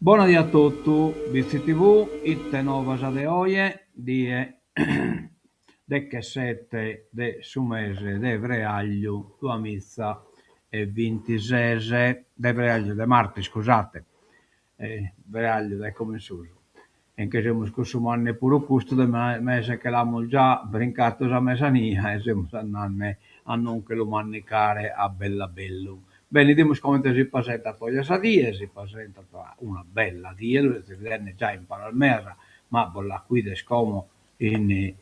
Bona die a totu, Bitzi TV, ite novas de oje, die dechesete de su mese de freagliu duamiza e bintises, de freagliu, de martu iscusate, freagliu dae como in susu. E nche semus cussumande puru custu de mese che l'amus già brincatu sa mesania e semus andande a non nche lu mandicare a bellu a bellu. Bene, 'idimus comente si presentat oje sa die, si presentat una bella die, lu sezis bidende già in palas meas, ma bos l'aco 'ider como in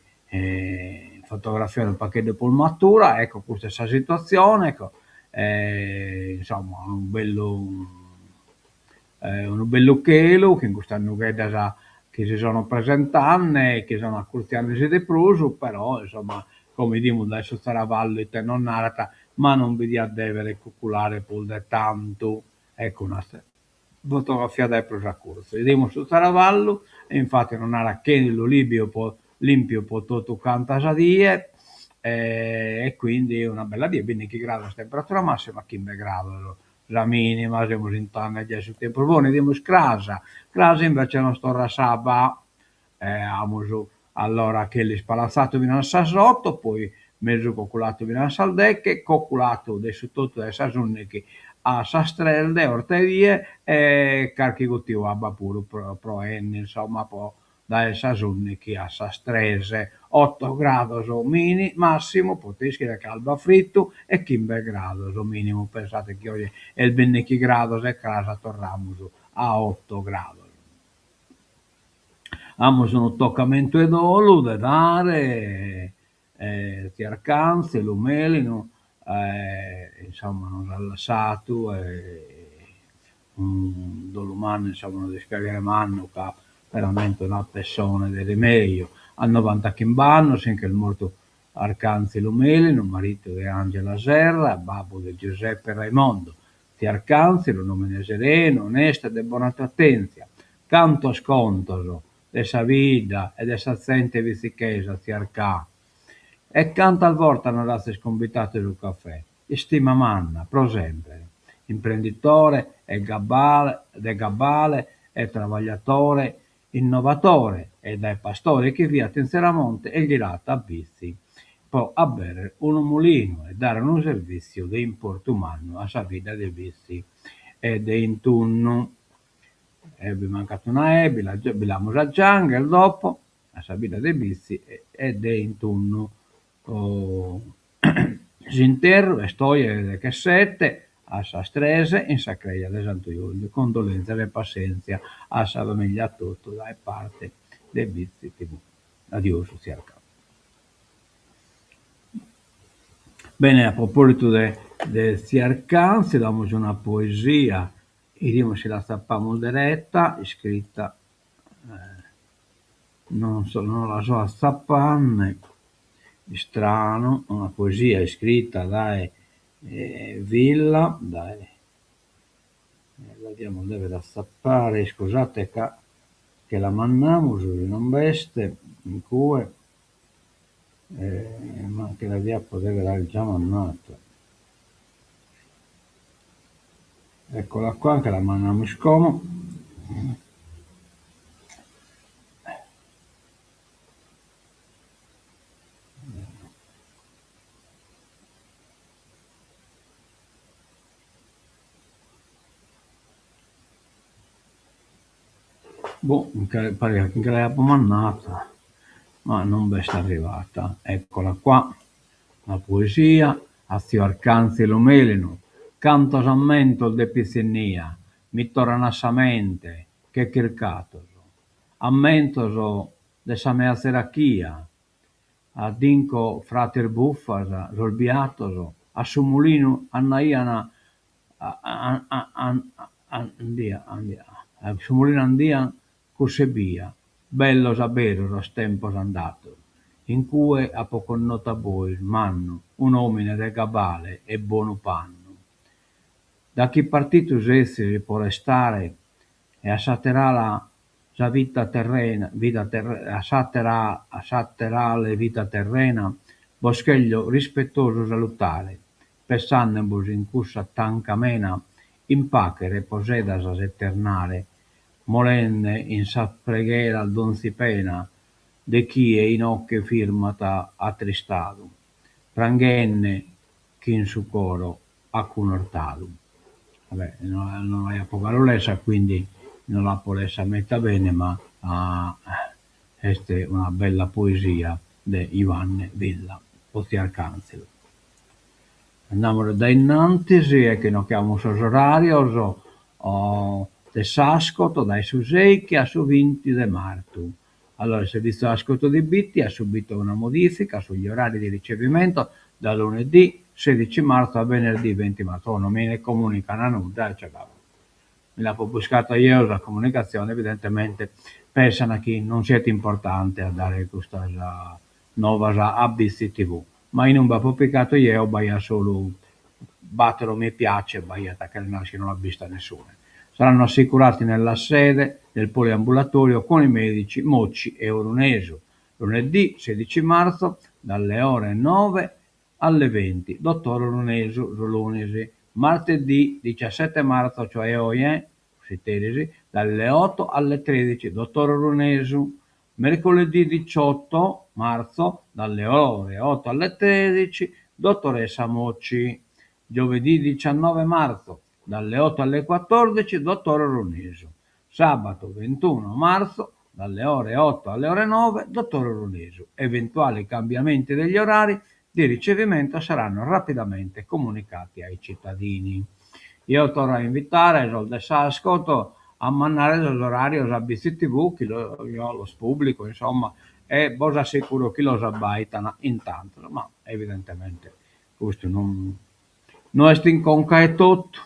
fotografia unu pagheddu prus matura, ecco custa est sa situatzione, ecco insomma unu bellu unu bellu chelu chin custas nugheddas chi si sono presentande e chi sono acurtziandesi de prus, però insomma como 'idimus dae su zaravallu ite nos narat, ma non bi diat dèvere cuculare prus de tantu, ecco una fotografia dae prus a curtzu, 'idimus su zaravallu e infati nos narat chelu lìmpiu po lìmpiu po totu canta sa die e quindi una bella die, bindighi grados temperatura massima, chimbe grados sa minima, semus intrande giai in su tempus bonu, 'idimus cras, cras invece nos torrat s'abba e amus allora chelu ispalatzadu finas a sas oto, poi mesu coculadu finas a sas deche, coculadu de su totu dae sas ùndighi a sas tres de 'orta 'e die e carchi guttiu 'e abba puru proende insomma po dae sas ùndighi a sas tres, oto grados mini massimu poite ischire ca alba fritu e chimbe grados minimu, pensade chi oje est bindighi grados e cras torramus a oto grados. Amus unu tocamentu 'e dolu de dare, tiu Arcanzelu Melinu insomma nos at lassadu e unu dolu mannu, insomma unu dispiaghere mannu ca veramente una pessone de rimeju. A novantachimb'annos si nch'est mortu Arcanzelu Melinu, maridu de Angela Serra, babbu de Giuseppe e Raimondo. Tiu Arcanzelu, un'omine serenu, onestu e de bona trattentzia. Cantos contos de sa vida e de sa zente bitzichesa, tiu Arcà. E cantas bortas nos azis cumbitadu su cafè. Istima manna, pro semper. Imprenditore e gabbale, de gabbale e trabagliatore innovatore e dae pastore chi fiat in Tzeramonte est ghiratu a Bitzi pro abèrrere unu mulinu e dare unu servìtziu de importu mannu a sa bidda de Bitzi e de intunnu. E bi mancat una E, bi la bi l'amus a giangher dopo, a sa bidda de Bitzi e de intunnu. S'interru est oje dechesete a sas tres in sa creja de Santu Juliu. Condolèntzias e passèntzia a sa famìllia totu dae parte de Bitzi TV. Adiosu tziu Arcà. Bene, a propòsitu de de tziu Arcànzelu amus una poesia, 'idimus si l'atzapamus dereta, iscrita non so non la so atzapande, istranu, una poesia iscrita dae Villa, dae la diamus dèvere atzapare, iscusate ca che la mandamus si non b'est in cue, ma che la diapo dèvere aer già mandata. Eccola qua, che la mandamus como. Boh, pariat chi nche l'apo mandata, ma non b'est arrivata. Eccola qua, la poesia a tziu Arcanzelu Melinu, cantos ammentos de pitzinnia mi torran a sa mente che chircatos, ammentos de sa mea tzerachia, A dinco frates Buffas, sos biatos, a su mulinu andaian a su mulinu andian cuss'ebbia, bellos aberu sos tempos andatos. In cue apo connotu a bois, mannu, un'omine de gabbale e bonu pannu. Da chi partitu sezis pro restare e a s'ater'ala Sa vita terrena, vida terrena, a s'àtera a s'àter'ala 'e vita terrena bos chèrgio rispetosu salutare, pessande-bos in cussa tanca amena in pache reposedas s'eternare. Molende in sa preghera donzi pena de chie inoche firmat attristadu, pranghende chin su coro accunortadu. Vabbè, no l'apo galu lessa, quindi no l'apo lessa meta bene, ma est una bella poesia de Juanne Villa po tiu Arcanzelu. Andamus dae innantis e chi inoghe amus sos orarios de s'Ascot dae su seichi a su vinti de martu. Allora il servizio Ascot di Bitti ha subito una modifica sugli orari di ricevimento da lunedì 16 marzo a venerdì 20 marzo. Oh, non mi ne comunicana nudda, cioè, mi l'apo buscata jeo sa comunicazione, evidentemente pensana chi non siet importante a dare custas novas a Bitzi TV. Ma inube apo picatu jeo b'aiat solu battero mi piace, b'aiat cheret narrer chi no l'at bista nessune. Saranno assicurati nella sede del poliambulatorio con i medici Mocci e Orunesu. Lunedì 16 marzo dalle ore 9 alle 20, dottor Orunesu, su lunis. Martedì 17 marzo, cioè oje, s'interis, dalle 8 alle 13, dottor Orunesu. Mercoledì 18 marzo, dalle ore 8 alle 13, dottoressa Mocci. Giovedì 19 marzo, dalle 8 alle 14, dottor Orunesu. Sabato 21 marzo, dalle ore 8 alle ore 9, dottor Orunesu. Eventuali cambiamenti degli orari di ricevimento saranno rapidamente comunicati ai cittadini. Jeo torro a invitare sos de s'Ascot a mandare sos orarios a Bitzi TV, chi jeo los pubblico, insomma, e bos assicuro chi los abbaitan in tantos, ma evidentemente custu non no est in conca 'e totu.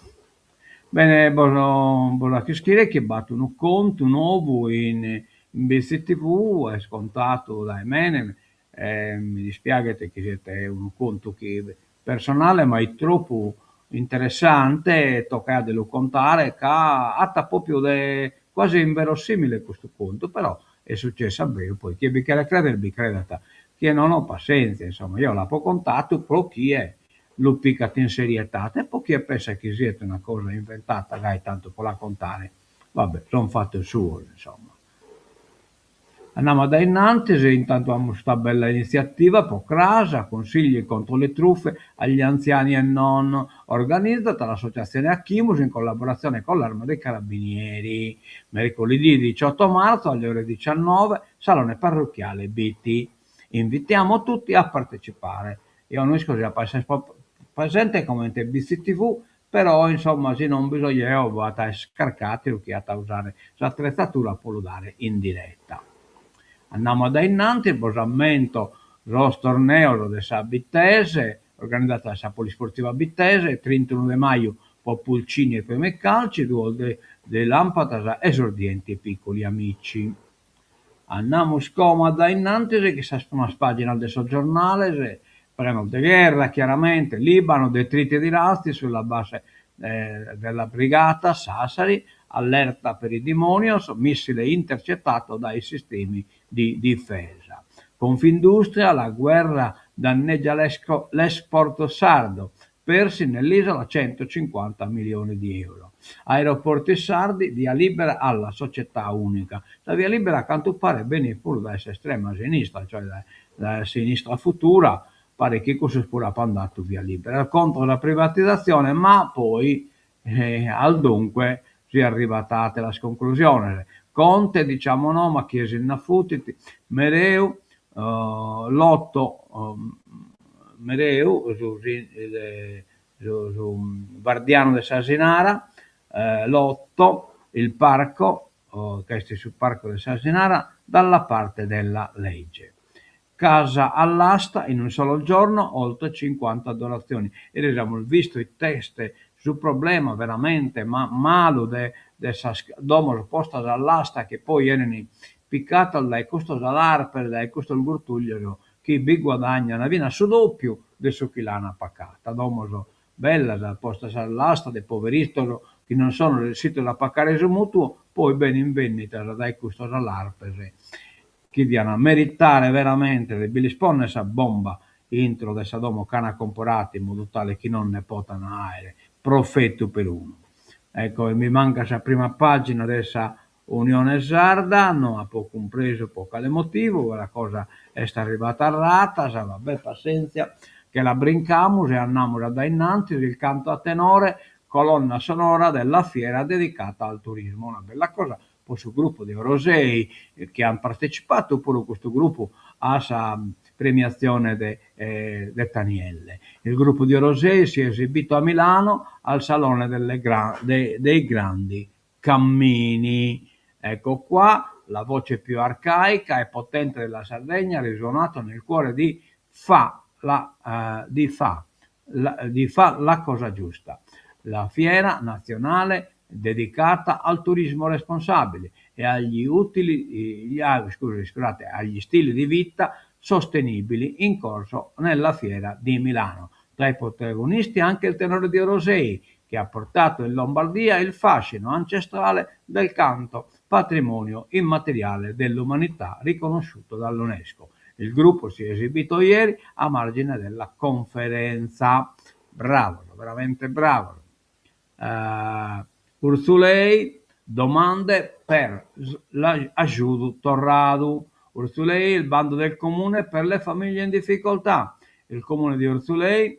Bene, bos bos aco ischire chi b'at unu contu nou in Bitzi TV, est contadu dae mene, e mi dispiaghet chi siet unu contu chi personale ma est tropu interessante e toccaiat de lu contare ca at propriu de quasi inverosimile custu contu, però est successu abberu, poi chie bi cheret creder bi credat, chie nono passenzia, insomma, jeo l'apo contadu pro chie lu picat in serietade e pro chie pensat chi siet una cosa inventata gai tantu pro la contare, va be', son fatos suos insomma. Andamus dae innantis, intantu amus custa bella initziativa pro cras, consigli contro le truffe agli anziani e non, organizzat l'associazione Achimus in collaborazione con l'Arma dei Carabinieri. Mercoledì 18 marzo alle ore 19, Salone Parrocchiale Bitti. Invitiamo tutti a partecipare. Jeo no isco si apo a esser presente comente Bitzi TV, però insomma si non bi so jeo b'at a esser carc'ateru chi at a usare s'attrezzatura pro lu dare in diretta. Andamus dae innantis, bos ammento sos torneos de sa Bittese, organizzato dae sa Polisportiva Bittese, trintunu de maju po Pulcini e Primi Calci, duos de de Làmpadas Esordienti e Piccoli Amici. Andamus como a dae innantis chin sas primas pàginas de sos giornales, prenos de gherra, chiaramente, Libano, detriti di razzi sulla base della brigata Sassari, allerta per i dimonios, missile intercettato dai sistemi di difesa. Confindustria, la guerra danneggia l'export sardo, Persi nell'isola 150 milioni di euro. Aeroporti sardi, via libera alla società unica. Sa via libera a cantu paret benit puru dae s'estrema sinistra, cioè dae dae Sinistra Futura, paret chi cussos puru apan datu via libera contro sa privatizatzione, ma poi al dunque si arribat a ateras conclusiones. Conte diciamo no, ma chie si nd'afutit, Mereu Lotto Mereu, su su guardianu de s'Asinara, Lotto, il parco, ca est su parcu de s'Asinara, dalla parte della legge. Casa all'asta in un solo giorno oltre 50 donazioni. Eris amus vistu it'est su problema veramente ma malu de de sas domos postas all'asta chi poi 'enen picadas dae custos alarpes, dae custos gurtuglios chi bi guadagnan finas su doppiu de su chi l'an pacada. Domos bellas postas all'asta de poverittos chi non sono ressitos a pacare su mutuo, poi benin bendidas dae custos alarpes chi dian meritare veramente de bi lis ponner sa bomba intro de sa domo ch'an comporadu in modu tale chi non nde potan aer profetu perunu. Ecco, mi mancat sa prima pagina de sa. Unione Sarda, no apo cumpresu pro cale motivu, sa cosa est arribada a ratas, va bè, passèntzia, che la brincamus e andamus a dae innantis, il canto a tenore, colonna sonora della fiera dedicata al turismo, una bella cosa po su grupu de Orosei chi ant partecipadu puru custu grupu a sa premiatzione de de Tanielle. Il gruppo di Orosei si è esibito a Milano al Salone delle dei Grandi Cammini. Ecco qua la voce più arcaica e potente della Sardegna ha risuonato nel cuore di Fa la di Fa la di Fa la cosa giusta, la fiera nazionale dedicata al turismo responsabile e agli utili scusi, scusate, agli stili di vita sostenibili in corso nella fiera di Milano. Tra i protagonisti anche il tenore di Orosei, che ha portato in Lombardia il fascino ancestrale del canto, patrimonio immateriale dell'umanità riconosciuto dall'UNESCO. Il gruppo si è esibito ieri a margine della conferenza. Bravo, veramente bravo. Uh, Urzulei, domande per l'ajudu torradu. Urzulei, il bando del comune per le famiglie in difficoltà. Il comune di Urzulei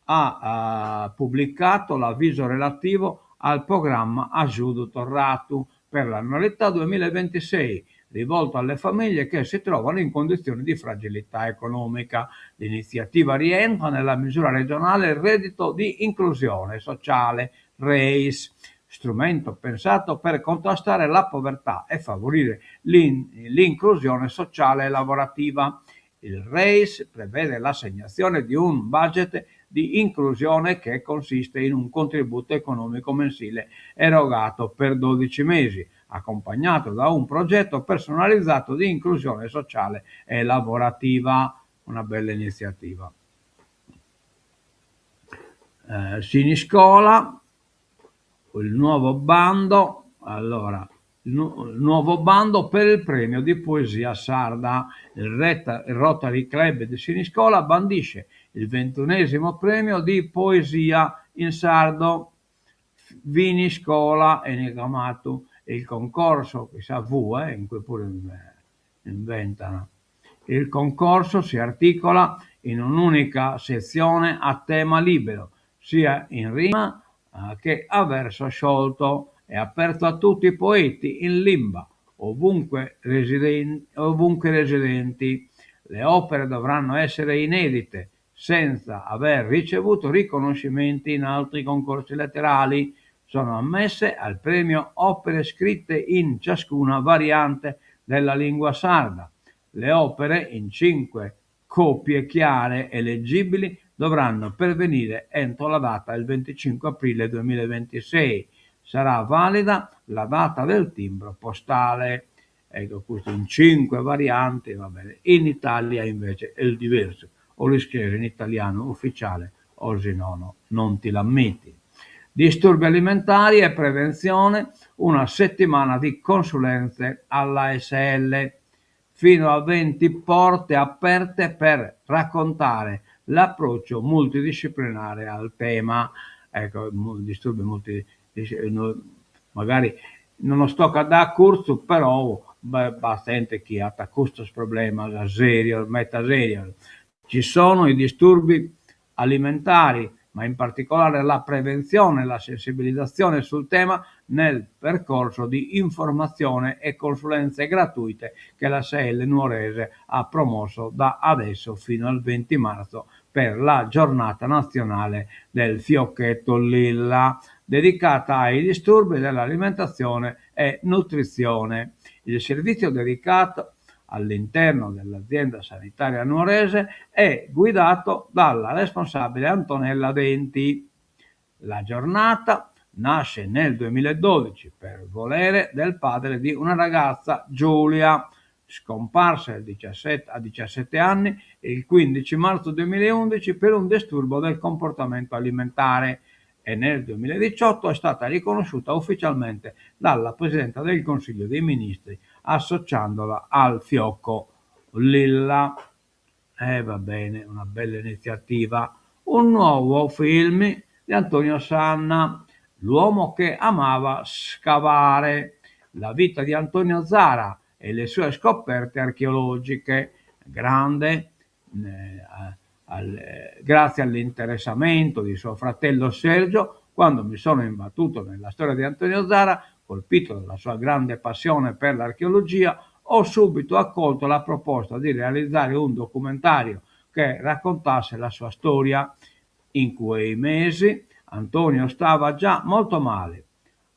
ha uh, pubblicato l'avviso relativo al programma Ajudu Torratu per l'annualità 2026, rivolto alle famiglie che si trovano in condizioni di fragilità economica. L'iniziativa rientra nella misura regionale Reddito di Inclusione Sociale, REIS, strumento pensato per contrastare la povertà e favorire l'inclusione sociale e lavorativa. Il REIS prevede l'assegnazione di un budget di inclusione che consiste in un contributo economico mensile erogato per 12 mesi, accompagnato da un progetto personalizzato di inclusione sociale e lavorativa. Una bella iniziativa. Eh, Siniscola, il nuovo bando, allora, il nuovo bando per il premio di poesia sarda. Il, Reta, il Rotary Club di Siniscola bandisce il 21° premio di poesia in sardo Viniscola enigmatu. Il concorso, chissà V, eh, in cui pure inventano. Il concorso si articola in un'unica sezione a tema libero, sia in rima eh, che a verso sciolto. È aperto a tutti i poeti in limba, ovunque, residen- ovunque residenti. Le opere dovranno essere inedite, senza aver ricevuto riconoscimenti in altri concorsi letterali. Sono ammesse al premio opere scritte in ciascuna variante della lingua sarda. Le opere in cinque copie chiare e leggibili dovranno pervenire entro la data del 25 aprile 2026. Sarà valida la data del timbro postale. Ecco, questo in cinque varianti, va bene. In Italia invece è il diverso. O li scrivi in italiano ufficiale o se no, no non ti l'ammetti. Disturbi alimentari e prevenzione, una settimana di consulenze all'ASL, fino a 20 porte aperte per raccontare l'approccio multidisciplinare al tema. Ecco, disturbi multidisciplinari, magari non sto a dare cursu, però b'at zente chi at custos problemas serios, meta serios. Ci sono i disturbi alimentari, ma in particolare la prevenzione e la sensibilizzazione sul tema nel percorso di informazione e consulenze gratuite che l'ASL Nuorese ha promosso da adesso fino al 20 marzo per la giornata nazionale del fiocchetto lilla, dedicata ai disturbi dell'alimentazione e nutrizione. Il servizio dedicato all'interno dell'azienda sanitaria nuorese è guidato dalla responsabile Antonella Denti. La giornata nasce nel 2012 per volere del padre di una ragazza, Giulia, scomparsa 17, a 17 anni il 15 marzo 2011 per un disturbo del comportamento alimentare e nel 2018 è stata riconosciuta ufficialmente dalla Presidente del Consiglio dei Ministri associandola al fiocco lilla. E eh, va bene, una bella iniziativa. Un nuovo film di Antonio Sanna, L'uomo che amava scavare. La vita di Antonio Zara e le sue scoperte archeologiche. Grande grazie all'interessamento di suo fratello Sergio, quando mi sono imbattuto nella storia di Antonio Zara, colpito dalla sua grande passione per l'archeologia, ho subito accolto la proposta di realizzare un documentario che raccontasse la sua storia. In quei mesi Antonio stava già molto male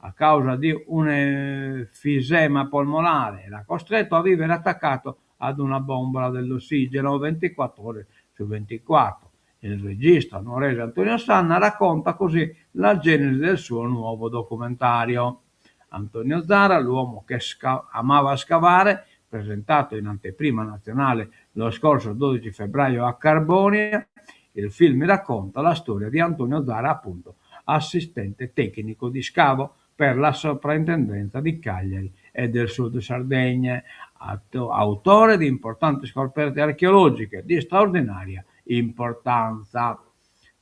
a causa di un enfisema polmonare, era costretto a vivere attaccato ad una bombola dell'ossigeno 24 ore su 24. Il regista nuorese Antonio Sanna racconta così la genesi del suo nuovo documentario. Antonio Zara, l'uomo che sca- amava scavare, presentato in anteprima nazionale lo scorso 12 febbraio a Carbonia, il film racconta la storia di Antonio Zara, appunto, assistente tecnico di scavo per la soprintendenza di Cagliari e del Sud Sardegna, autore di importanti scoperte archeologiche di straordinaria importanza.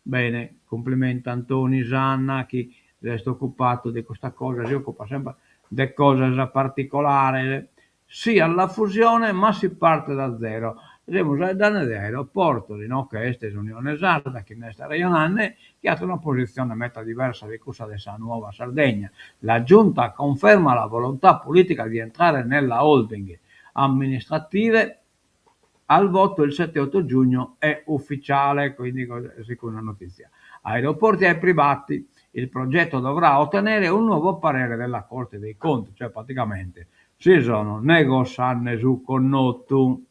Bene, complimenti Antoni Sanna, chi s'est ocupadu de custa cosa, si ocupat sempre de cosas particolares. Sì alla fusione ma si parte da zero. Semus faeddende de aeroportos, inoghe est s'Unione Sarda chi nd'est arrejonende, chi at una positzione meda diversa de cussa de sa Nuova Sardegna. La Giunta conferma la volontà politica di entrare nella holding amministrative al voto il 7 8 giugno è ufficiale, quindi seconda notizia. Aeroporti ai privati, il progetto dovrà ottenere un nuovo parere della Corte dei Conti, cioè praticamente si sono negossande su connotu.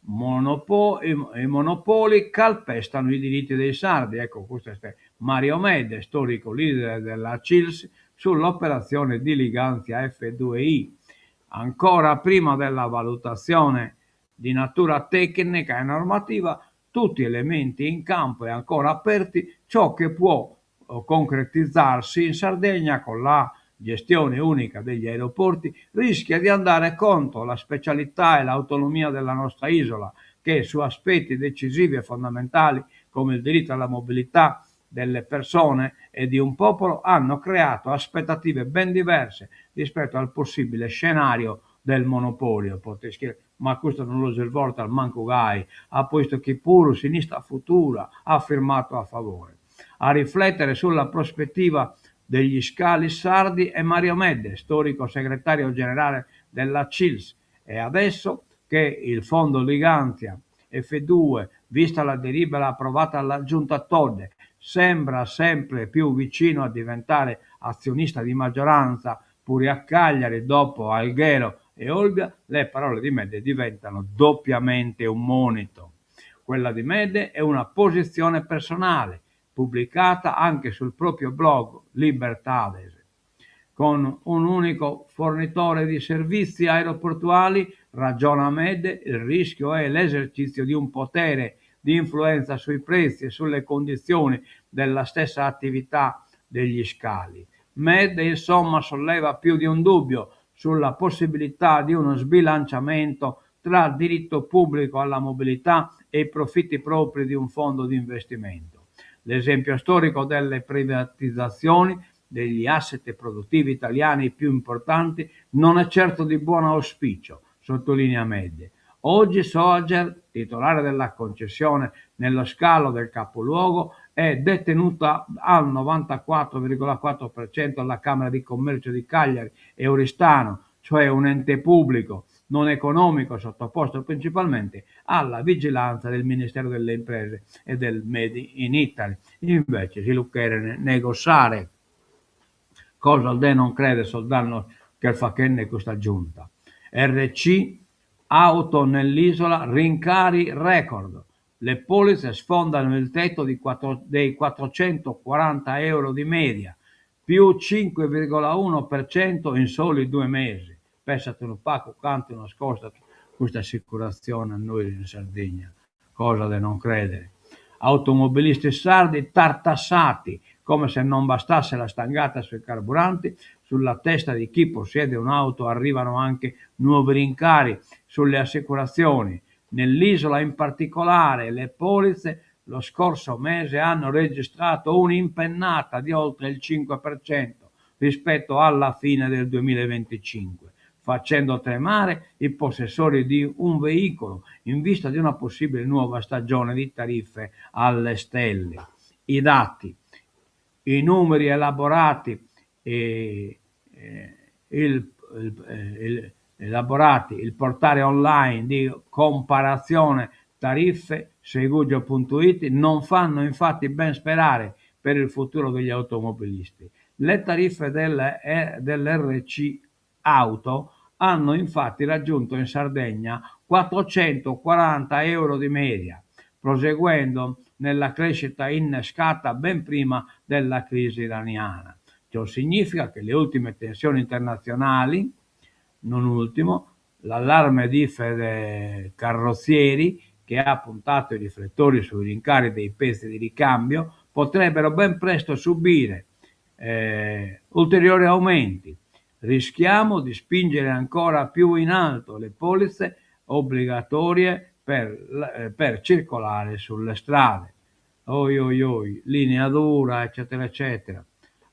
Monopo i monopoli calpestano i diritti dei sardi, ecco custu est Mario Medde, storico leader della Cils sull'operazione di Ligantia F2I. Ancora prima della valutazione di natura tecnica e normativa, tutti elementi in campo e ancora aperti, ciò che può concretizzarsi in Sardegna con la gestione unica degli aeroporti rischia di andare contro la specialità e l'autonomia della nostra isola, che su aspetti decisivi e fondamentali come il diritto alla mobilità delle persone e di un popolo hanno creato aspettative ben diverse rispetto al possibile scenario del monopolio. Ma custu non lu svortat mancu gai, a postu chi puru Sinistra Futura at firmadu a favore. A riflettere sulla prospettiva degli scali sardi è Mario Medde, storico segretario generale della Cils. E adesso che il fondo Ligantia F2, vista la delibera approvata alla Giunta Todde, sembra sempre più vicino a diventare azionista di maggioranza pure a Cagliari dopo Alghero e Olbia, le parole di Medde diventano doppiamente un monito. Quella di Medde è una posizione personale, pubblicata anche sul proprio blog Libertades. Con un unico fornitore di servizi aeroportuali, ragiona Medde, il rischio è l'esercizio di un potere di influenza sui prezzi e sulle condizioni della stessa attività degli scali. Medde, insomma, solleva più di un dubbio sulla possibilità di uno sbilanciamento tra diritto pubblico alla mobilità e i profitti propri di un fondo di investimento. L'esempio storico delle privatizzazioni degli asset produttivi italiani più importanti non è certo di buon auspicio, sottolinea Medde. Oggi Soager, titolare della concessione nello scalo del capoluogo, è detenuta al 94,4% alla Camera di Commercio di Cagliari e Oristano, cioè un ente pubblico non economico sottoposto principalmente alla vigilanza del Ministero delle Imprese e del Made in Italy. Invece si lu cheren negossare, cosa de non creder sos dannos ch'est fachende custa giunta. RC auto nell'isola, rincari record. Le polizze sfondano il tetto di dei 440 euro di media, più 5,1% in soli due mesi. Pensate unu pagu cantu nos costat custa assicuratzione a nois in Sardigna, cosa de non credere. Automobilisti sardi tartassati, come se non bastasse la stangata sui carburanti, sulla testa di chi possiede un'auto arrivano anche nuovi rincari sulle assicurazioni. Nell'isola in particolare le polizze lo scorso mese hanno registrato un'impennata di oltre il 5%. rispetto alla fine del 2025, facendo tremare i possessori di un veicolo in vista di una possibile nuova stagione di tariffe alle stelle. I dati, i numeri elaborati, eh, il, il, elaborati, il portale online di comparazione tariffe segugio.it non fanno infatti ben sperare per il futuro degli automobilisti. Le tariffe del, eh, dell'RC Auto hanno infatti raggiunto in Sardegna 440 euro di media, proseguendo nella crescita innescata ben prima della crisi iraniana. Ciò significa che le ultime tensioni internazionali, non ultimo, l'allarme di Federcarrozzieri che ha puntato i riflettori sui rincari dei pezzi di ricambio, potrebbero ben presto subire eh, ulteriori aumenti. Rischiamo di spingere ancora più in alto le polizze obbligatorie per, eh, per circolare sulle strade. Oi, oi, oi, linea dura, eccetera, eccetera.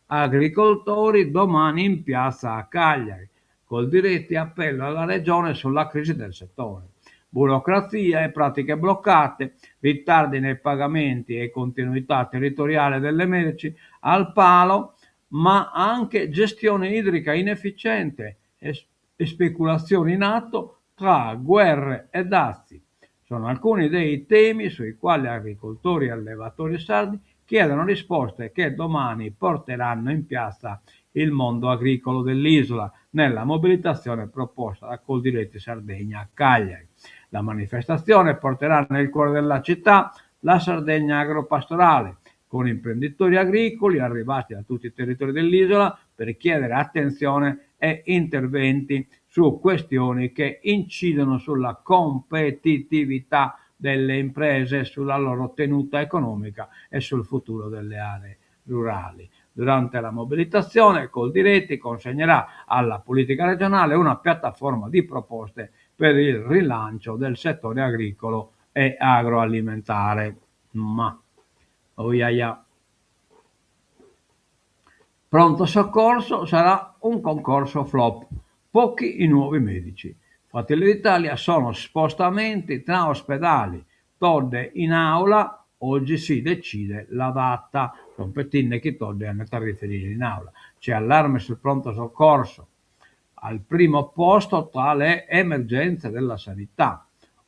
Agricoltori domani in piazza a Cagliari, Coldiretti appello alla regione sulla crisi del settore. Burocrazia e pratiche bloccate, ritardi nei pagamenti e continuità territoriale delle merci al palo, ma anche gestione idrica inefficiente e, e speculazioni in atto tra guerre e dazi. Sono alcuni dei temi sui quali agricoltori e allevatori sardi chiedono risposte che domani porteranno in piazza il mondo agricolo dell'isola nella mobilitazione proposta da Coldiretti Sardegna a Cagliari. La manifestazione porterà nel cuore della città la Sardegna agropastorale, con imprenditori agricoli arrivati da tutti i territori dell'isola per chiedere attenzione e interventi su questioni che incidono sulla competitività delle imprese, sulla loro tenuta economica e sul futuro delle aree rurali. Durante la mobilitazione, Coldiretti consegnerà alla politica regionale una piattaforma di proposte per il rilancio del settore agricolo e agroalimentare. Ma, oh ia ia. Pronto soccorso sarà un concorso flop. Pochi i nuovi medici. Fratelli d'Italia sono spostamenti tra ospedali. Todde in aula, oggi si decide la data. Rompetine chi Todde è andata a riferire in aula. C'è allarme sul pronto soccorso. Al primo posto tra le emergenze della sanità.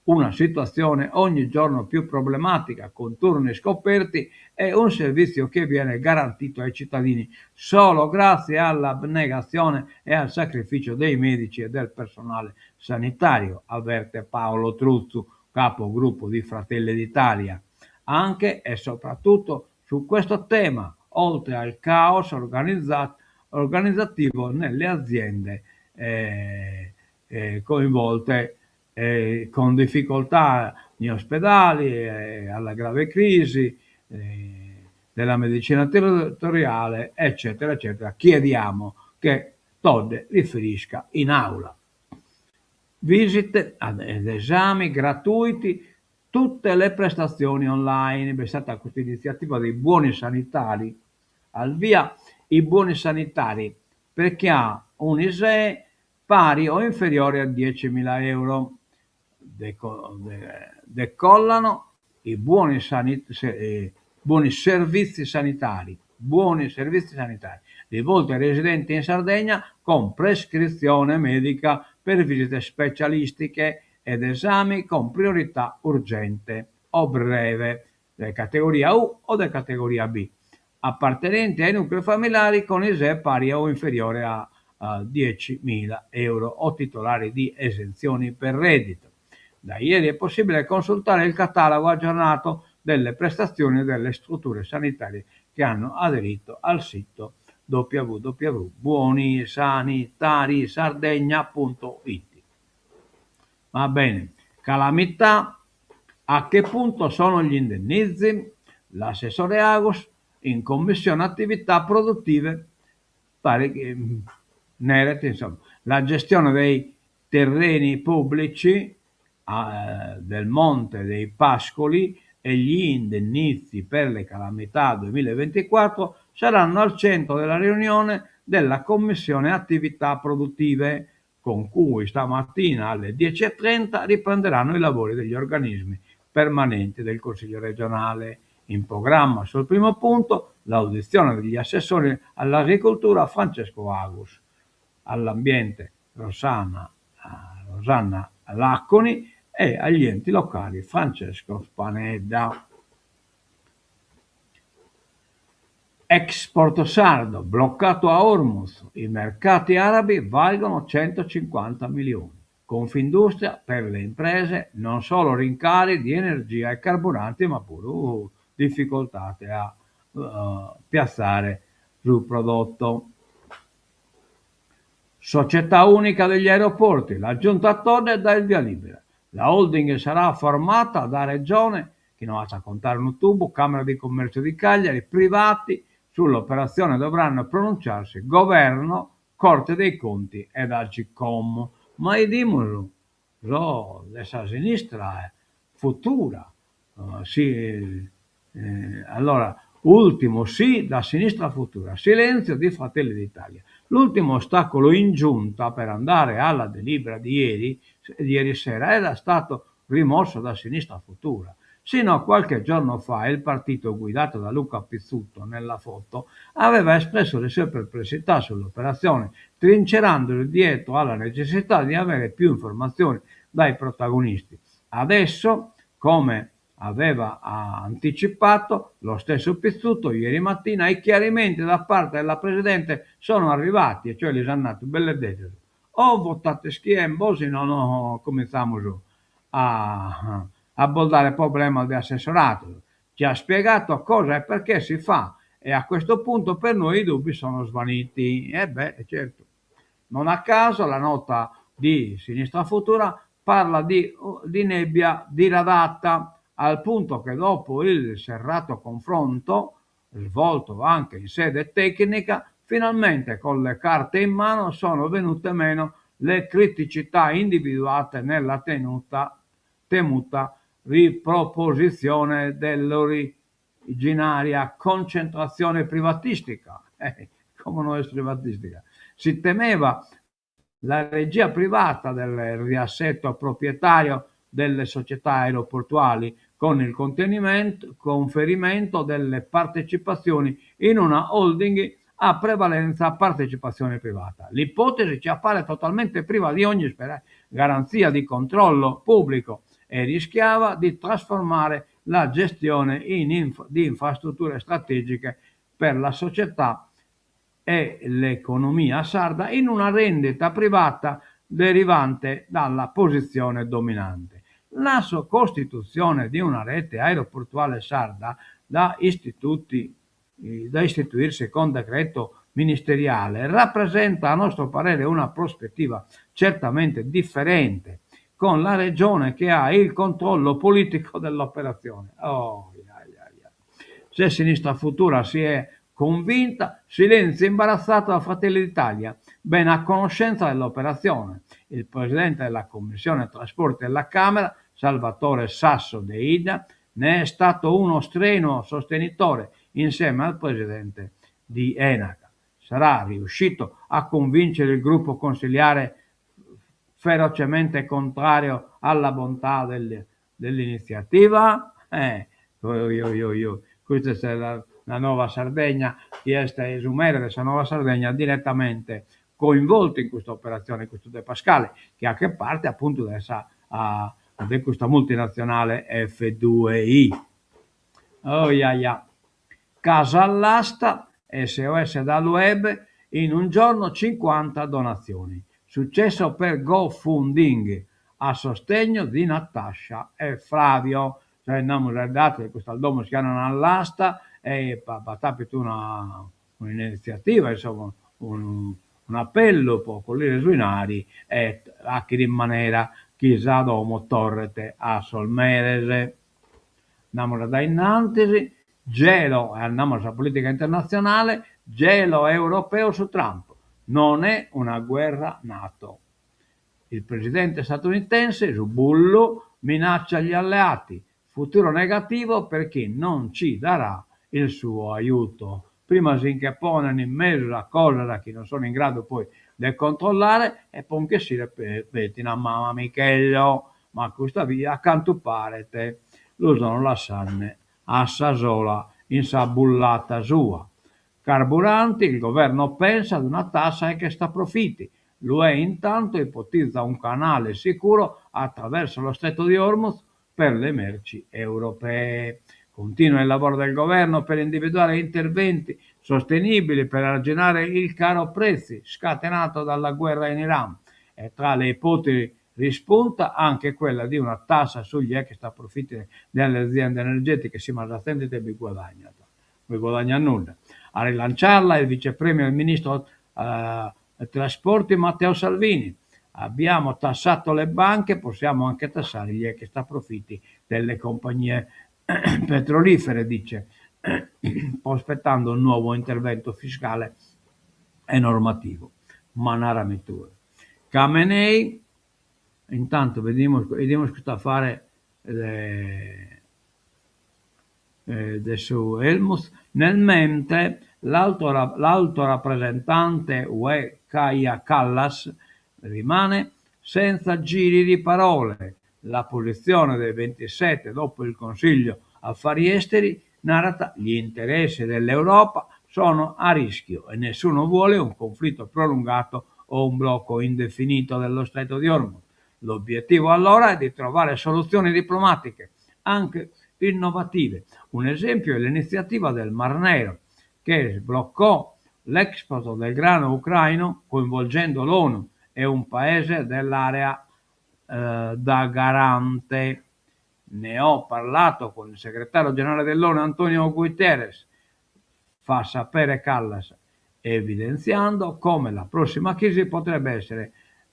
Una situazione ogni giorno più problematica, con turni scoperti e un servizio che viene garantito ai cittadini solo grazie all'abnegazione e al sacrificio dei medici e del personale sanitario, avverte Paolo Truzzu, capogruppo di Fratelli d'Italia. Anche e soprattutto su questo tema, oltre al caos organizzativo nelle aziende eh, eh, coinvolte eh, con difficoltà negli ospedali, eh, alla grave crisi eh, della medicina territoriale, eccetera, eccetera. Chiediamo che Todde riferisca in aula. Visite ed esami gratuiti, tutte le prestazioni online. È stata questa iniziativa dei buoni sanitari. Al via i buoni sanitari per chi ha un ISEE pari o inferiore a 10.000 euro. Deco- de- decollano i buoni, sanit- eh, buoni servizi sanitari, buoni servizi sanitari rivolti ai residenti in Sardegna con prescrizione medica per visite specialistiche ed esami con priorità urgente o breve, de categoria U o de categoria B, appartenenti ai nuclei familiari con ISEE pari o inferiore a, a 10.000 euro o titolari di esenzioni per reddito. Da ieri è possibile consultare il catalogo aggiornato delle prestazioni delle strutture sanitarie che hanno aderito al sito www.buonisanitarisardegna.it. Va bene, calamità, a che punto sono gli indennizzi? L'assessore Agus in commissione attività produttive pare che mm, Neret, insomma, la gestione dei terreni pubblici eh, del Monte dei Pascoli e gli indennizzi per le calamità 2024 saranno al centro della riunione della Commissione Attività Produttive, con cui stamattina alle 10:30 riprenderanno i lavori degli organismi permanenti del Consiglio regionale. In programma sul primo punto l'audizione degli assessori all'agricoltura Francesco Agus, all'ambiente Rossana, Rosanna Laconi e agli enti locali Francesco Spanedda. Export sardo bloccato a Hormuz, i mercati arabi valgono 150 milioni. Confindustria per le imprese non solo rincari di energia e carburanti ma puru dificultade a piatzare su prodotto. Società unica degli aeroporti, la Giunta Todde dà il via libera. La holding sarà formata da Regione, chi no at a contare unu tubu, Camera di Commercio di Cagliari, privati, sull'operazione dovranno pronunciarsi Governo, Corte dei Conti ed Agcom. Ma 'idimus sos de sa sinistra futura, si allora ultimo sì da Sinistra Futura, silenzio di Fratelli d'Italia. L'ultimo ostacolo in giunta per andare alla delibera di ieri, di ieri sera era stato rimosso da Sinistra Futura. Sino a qualche giorno fa il partito guidato da Luca Pizzuto, nella foto, aveva espresso le sue perplessità sull'operazione, trincerandosi dietro alla necessità di avere più informazioni dai protagonisti. Adesso, come aveva anticipato lo stesso Pizzuto ieri mattina, i chiarimenti da parte della Presidente sono arrivati, e cioè lis at natu belle desus, o votate chi embo o si nono cominzamus a a bos dare problemas de assessorato. Ci ha spiegato cosa e perché si fa e a questo punto per noi i dubbi sono svaniti. E beh, certo. Non a caso la nota di Sinistra Futura parla di, di nebbia diradata, al punto che dopo il serrato confronto, svolto anche in sede tecnica, finalmente con le carte in mano sono venute meno le criticità individuate nella tenuta, temuta riproposizione dell'originaria concentrazione privatistica. Eh, come no est privatistica? Si temeva la regia privata del riassetto proprietario delle società aeroportuali con il conferimento delle partecipazioni in una holding a prevalenza partecipazione privata. L'ipotesi ci appare totalmente priva di ogni garanzia di controllo pubblico e rischiava di trasformare la gestione in di infrastrutture strategiche per la società e l'economia sarda in una rendita privata derivante dalla posizione dominante. La costituzione di una rete aeroportuale sarda da istituti, da istituirsi con decreto ministeriale rappresenta a nostro parere una prospettiva certamente differente con la regione che ha il controllo politico dell'operazione. Oh, ja, ja, ja. Se Sinistra Futura si è convinta, silenzio imbarazzato da Fratelli d'Italia, ben a conoscenza dell'operazione. Il presidente della Commissione Trasporti della Camera, Salvatore Sasso Deidda, ne è stato uno strenuo sostenitore insieme al presidente di Enaca. Sarà riuscito a convincere il gruppo consiliare ferocemente contrario alla bontà dell'initziativa? Eh, oi oi oi oi, custa est la la Nuova Sardegna, chi est su mere de sa Nuova Sardegna diretamente coinvoltu in custa operatzione, custu De Pascale, chi 'achet parte apuntu de sa de custa multinazionale F2I. Oiaia. Casa all'asta, SOS dal web, in un giorno 50 donazioni. Successo per GoFunding a sostegno di Natascia e Flavio. Cioè namus a dati de custas domos chi andant all'asta e b'at apitu una un'initziativa, insomma, un'apellu po collire su 'inari e 'achere in manera chi sa domo torret a sos meres. Andamus a dae innantis, gelo, e andamus a sa politica internatzionale, gelo europeu su Trump, non è una guerra Nato. Il presidente statunitense, su bullu, minaccia gli alleati, futuro negativo per chi non ci darà il suo aiuto. Prima si nche ponen in mesu a cosas chi non sono in gradu poi de controllare e po nch'essire petin a mama mi cheglio. Ma custa bia a cantu paret lu sono lassende a sa sola in sa bullata sua. Carburanti, il governo pensa ad una tassa extraprofitti. L'UE intanto ipotizza un canale sicuro attraverso lo stretto di Hormuz per le merci europee. Continua il lavoro del governo per individuare interventi sostenibili per arginare il caro prezzi scatenato dalla guerra in Iran e tra le ipotesi rispunta anche quella di una tassa sugli extra profitti delle aziende energetiche. Si ma sa zente ite bi guadagnat? Non bi guadagnat nudda. A rilanciarla il vice premier e ministro trasporti Matteo Salvini. Abbiamo tassato le banche, possiamo anche tassare gli extra profitti delle compagnie petrolifere, dice, prospettando un nuovo intervento fiscale e normativo. Ma narami tue. Khamenei, intanto bedimus, bidimus custu afare de de su Hormuz, nel mentre l'alto l'alto rappresentante UE Kaja Kallas rimane senza giri di parole. La posizione dei 27 dopo il Consiglio Affari Esteri narat gli interessi dell'Europa sono a rischio e nessuno vuole un conflitto prolungato o un blocco indefinito dello stretto di Hormuz. L'obiettivo allora è di trovare soluzioni diplomatiche, anche innovative. Un esempio è l'iniziativa del Mar Nero, che sbloccò l'export del grano ucraino coinvolgendo l'ONU e un paese dell'area eh, da garante. Ne ho parlato con il segretario generale dell'ONU Antonio Guterres, fa sapere Kallas, evidenziando come la prossima crisi potrebbe essere,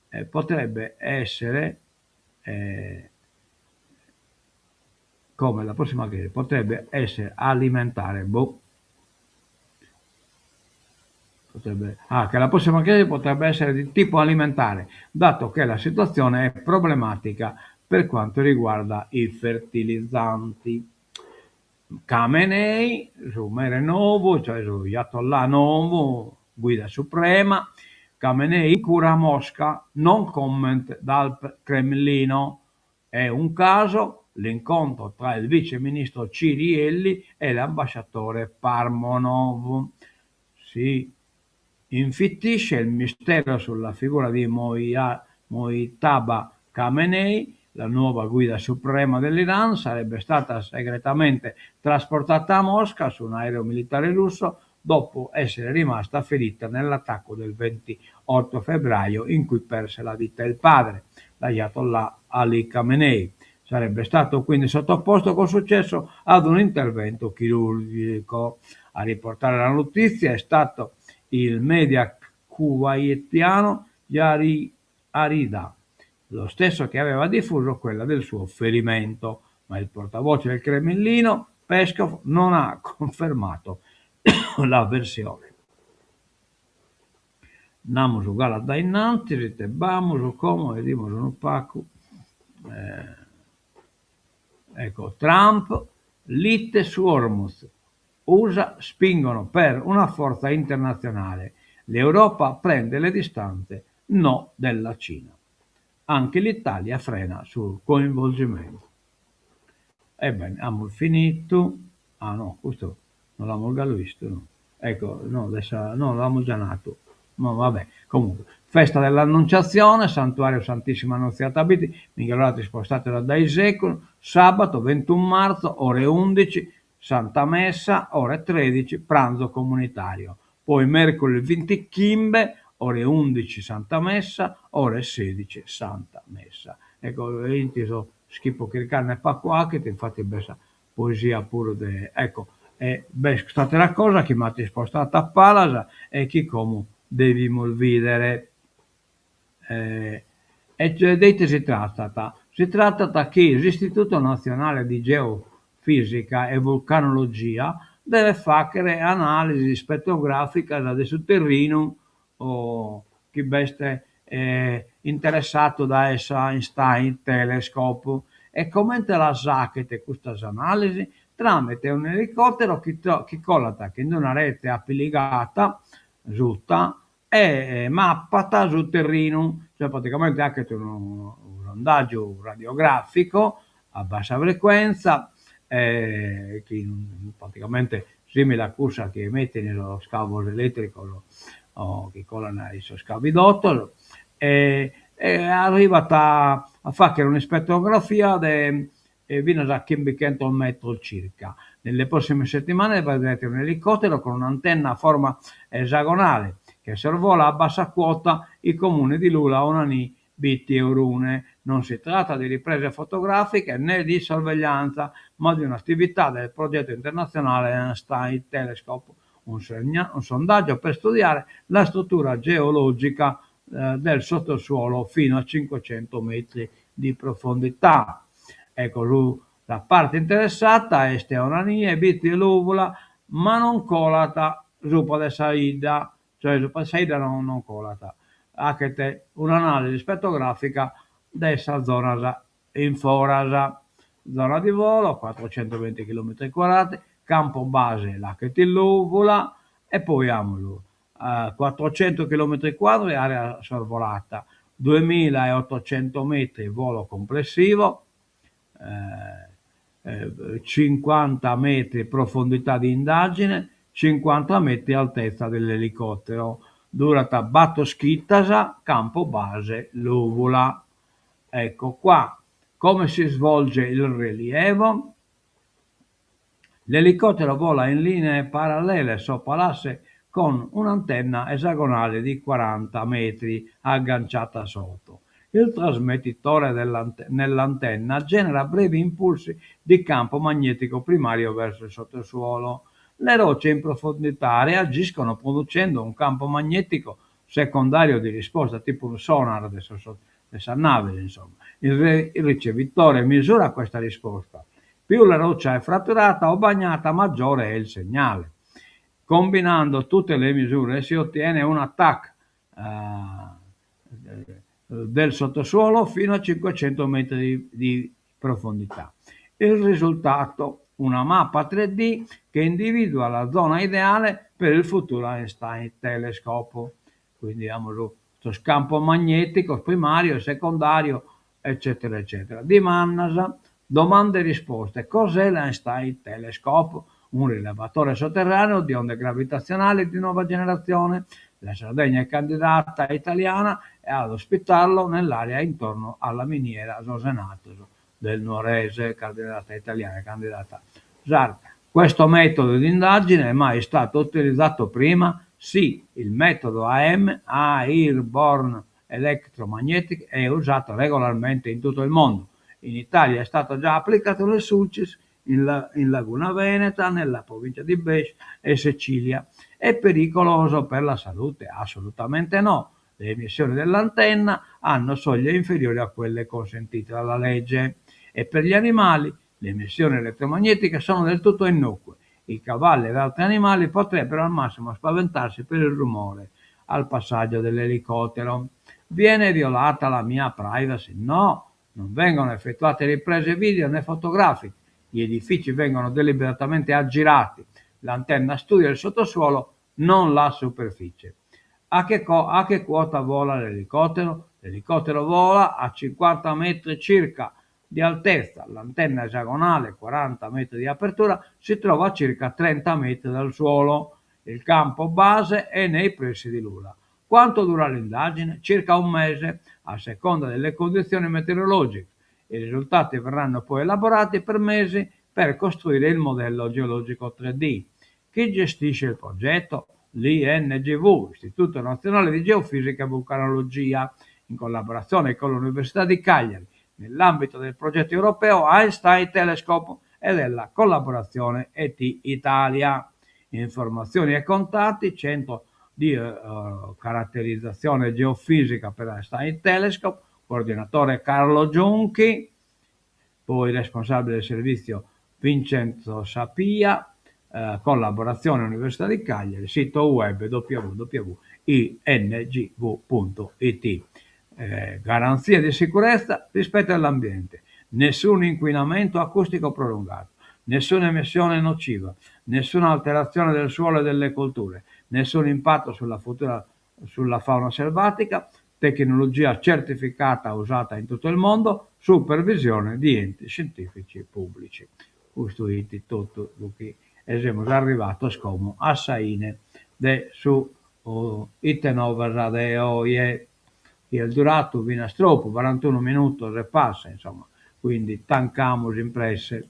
eh, potrebbe essere eh, come la prossima crisi potrebbe essere alimentare, boh, potrebbe, ah, che la prossima crisi potrebbe essere di tipo alimentare, dato che la situazione è problematica per quanto riguarda i fertilizzanti. Khamenei, su mere nou, cioè su Ayatollah nou, guida suprema, Khamenei in cura a Mosca, no comment dal Cremlino. È un caso l'incontro tra il vice ministro Cirielli e l'ambasciatore Parmonov. Si infittisce il mistero sulla figura di Mojtaba Khamenei, la nuova guida suprema dell'Iran sarebbe stata segretamente trasportata a Mosca su un aereo militare russo dopo essere rimasta ferita nell'attacco del 28 febbraio in cui perse la vita il padre, l'Ayatollah Ali Khamenei. Sarebbe stato quindi sottoposto con successo ad un intervento chirurgico. A riportare la notizia è stato il media kuwaitiano Yari Arida, lo stesso che aveva diffuso quella del suo ferimento, ma il portavoce del Cremlino, Peskov, non ha confermato la versione. Andamus galu a dae innantis, ite b'amus como, 'idimus unu pagu. Eh, ecco, Trump, lite su Hormuz, USA spingono per una forza internazionale. L'Europa prende le distanze, no della Cina. Anche l'Italia frena sul coinvolgimento. Ebbene, amus finitu. Ah no, custu no l'amus galu 'istu, no. Ecco, no, de sa, no, l'amus già nadu. Ma vabbè, comunque. Festa dell'Annunciazione, Santuario Santissima Annunziata a Bitti, Minghelorati spostate dai secoli, sabato 21 marzo, ore 11, Santa Messa, ore 13, pranzo comunitario. Poi mercoledì 25, ore 11 Santa Messa, ore 16 Santa Messa. Ecco, inteso schippo chircande pagu 'achet, infatti b'est sa poesia puru de, ecco, e b'est cust'atera cosa chi m'at ispostadu a palas e chi como devimus bidere. E de ite si tratat? Si tratat chi s'Istituto Nazionale di Geofisica e Vulcanologia devet faghere analisi ispettrograficas de su terrinu chi b'est interessadu dae s'Einstein Telescope. E comente las 'achet custas analisi? Tramite un'elicòtero chi chi colat chin una rete apiligata suta e mapat su terrinu, cioè praticamente achet unu sondàgiu radiografico a bassa frecuenza chi praticamente simile a cussa chi emittin sos cavos eletricos o chi colan in sos cavidottos e arrivat a fagher un'ispettrografia de finas a chimbichentos metros circa. Nelle prossime settimane vedrete un elicottero con un'antenna a forma esagonale che sorvola a bassa quota i comuni di Lula, Onanì, Bitti e Orune. Non si tratta di riprese fotografiche né di sorveglianza, ma di un'attività del progetto internazionale Einstein Telescope, un, un sondaggio per studiare la struttura geologica eh, del sottosuolo fino a 500 metri di profondità. Ecco, la parte interessata est Onanì, Bitti e Lùvula, ma non colat supra de sa 'idda, cioè supra de sa 'idda non non colat. Achet un'analisi spettrografica de sas zonas in foras. Zona di volo, 420 chilometri quadrati, campo base l'achet in Lùvula e poi amus 400 chilometri quadri area sorvolata, 2800 metri volo complessivo, 50 metri profondità di indagine, 50 metri altezza dell'elicottero. Durat battor chitas, campo base Lùvula. Ecco qua come si svolge il rilievo. L'elicottero vola in linee parallele sopra l'asse con un'antenna esagonale di 40 metri agganciata sotto. Il trasmettitore nell'antenna genera brevi impulsi di campo magnetico primario verso il sottosuolo. Le rocce in profondità reagiscono producendo un campo magnetico secondario di risposta, tipo un sonar de sos de sas naves, insomma. Il, il ricevitore misura questa risposta. Più la roccia è fratturata o bagnata, maggiore è il segnale. Combinando tutte le misure si ottiene un TAC eh, del sottosuolo fino a 500 metri di, di profondità. Il risultato, una mappa 3D che individua la zona ideale per il futuro Einstein Telescope. Quindi abbiamo questo campo magnetico primario e secondario, eccetera, eccetera. Dimandas, domande e risposte. Cos'è l'Einstein Telescope? Un rilevatore sotterraneo di onde gravitazionali di nuova generazione. La Sardegna è candidata italiana ad ospitarlo nell'area intorno alla miniera Sos Enattos del Nuorese, candidata italiana, candidata sarda. Questo metodo di indagine è mai stato utilizzato prima? Sì, il metodo AEM, Airborne Electromagnetic, è usato regolarmente in tutto il mondo. In Italia è stato già applicato nel Sulcis, in, la, in Laguna Veneta, nella provincia di Brescia e Sicilia. È pericoloso per la salute? Assolutamente no. Le emissioni dell'antenna hanno soglie inferiori a quelle consentite dalla legge. E per gli animali le emissioni elettromagnetiche sono del tutto innocue. I cavalli ed altri animali potrebbero al massimo spaventarsi per il rumore al passaggio dell'elicottero. Viene violata la mia privacy? No, non vengono effettuate riprese video né fotografiche. Gli edifici vengono deliberatamente aggirati. L'antenna studia il sottosuolo, non la superficie. A che, a che quota vola l'elicottero? L'elicottero vola a 50 metri circa di altezza. L'antenna esagonale, 40 metri di apertura, si trova a circa 30 metri dal suolo. Il campo base è nei pressi di Lula. Quanto dura l'indagine? Circa un mese, a seconda delle condizioni meteorologiche. I risultati verranno poi elaborati per mesi per costruire il modello geologico 3D. Chi gestisce il progetto? L'INGV, Istituto Nazionale di Geofisica e Vulcanologia, in collaborazione con l'Università di Cagliari, nell'ambito del progetto europeo Einstein Telescope e della collaborazione ET Italia. Informazioni e contatti, centro di uh, caratterizzazione geofisica per Einstein Telescope, coordinatore Carlo Giunchi, poi responsabile del servizio Vincenzo Sapia, eh, collaborazione Università di Cagliari, sito web www.ingv.it. Eh, garanzia di sicurezza rispetto all'ambiente, nessun inquinamento acustico prolungato. Nessuna emissione nociva, nessuna alterazione del suolo e delle colture, nessun impatto sulla futura sulla fauna selvatica, tecnologia certificata usata in tutto il mondo, supervisione di enti scientifici pubblici. Custu 'it totu su chi e semus arrivados como a sa 'ine de su Ite Novas de oje, chi est duradu finas tropu, barantunu minutos e passa, insomma, quindi tancamus in presse.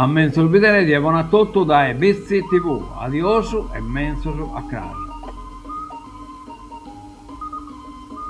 A menzus bidere, die bona a totu dae Bitzi TV. Adiosu e menzus a cras.